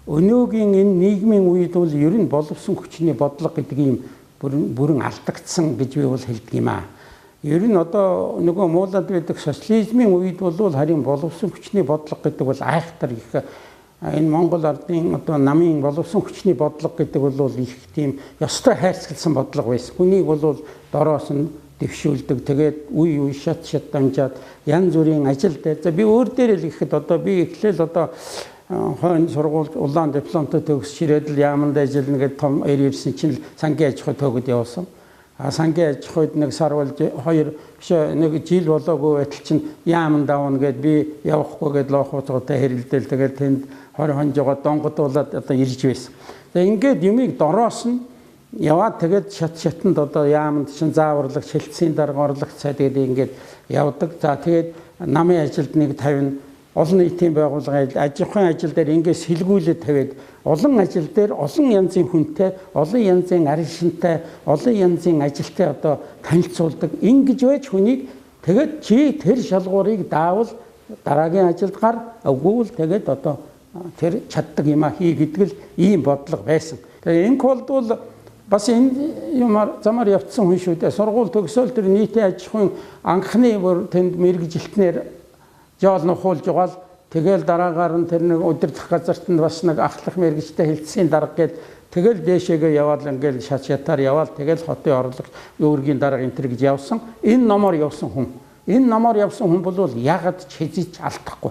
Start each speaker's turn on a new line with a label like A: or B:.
A: Өнөөгийн энэ нийгмийн үед бол ер нь боловсон хүчний бодлого гэдэг ийм бүрэн алдагдсан гэж би бол хэлдэг юм аа. Ер нь одоо нөгөө мууланд байдаг социализмын үед бол харин боловсон хүчний бодлого гэдэг бол айхтар их энэ Монгол ардын одоо намын боловсон хүчний бодлого гэдэг бол их тийм ёстой хайрцагласан бодлого байсан. Хүнийг бол дороос нь дэвшүүлдэг. Тэгээд үе үе шат шат дамжаад янз бүрийн ажил дээр. За би өөр дээр л гэхэд одоо би эхлээл одоо хойно сургууль улаан дипломтой төгсч ирээд л яаманд ажиллана гэдээ том ирсэн чинь сангийн аж ахуй төөгд явуулсан. А сангийн аж ахуйд нэг сар болж хоёр биш нэг жил болоогүй байтал чинь яаманд давна гэд би явахгүй гэд лоох хуцаатай хэрэлдээл тэгээд тэнд 20 хонжоогоо донгодуулаад одоо ирж байсан. За ингээд юмыг дороос нь яваад тэгээд шат шатанд одоо яаманд чинь зааварлагч, хэлтсийн дарга, орлогч цай тэгээд ингээд явдаг. За тэгээд намын ажилд нэг 50 олон нийтийн байгууллагын аж ахуйн ажил дээр ингээд сэлгүүлээд тавиад олон ажил дээр олон янзын хүнтэй, олон янзын аршинтай, олон янзын ажилтай одоо танилцуулдаг. Ингэж байж хүнийг тэгээд чи тэр шалгуурыг даавал дараагийн ажилд гар, үгүй л тэгээд одоо тэр чаддаг юмаа хий гэдэг л ийм бодлого байсан. Тэгээд энэ бол бас энэ юмар замаар явцсан хүн шүү дээ. Сургууль төгсөөл тэр нийтийн аж ахуйн анхны бүр тэнд мэргэжилтнэр жоол нухуулж байгаа л тэгэл дараагаар нь тэр нэг удирдах газарт нь бас нэг ахлах мэргэжтэй хэлтсийн дарга гээд тэгэл дээшээгээ яваал ингээл шат шатаар яваал тэгэл хотын орлогч өөргийн дарга энэ төр гэж явсан. Энэ номоор явсан хүн. Энэ номоор явсан хүн бол ягд ч хизэж алдахгүй.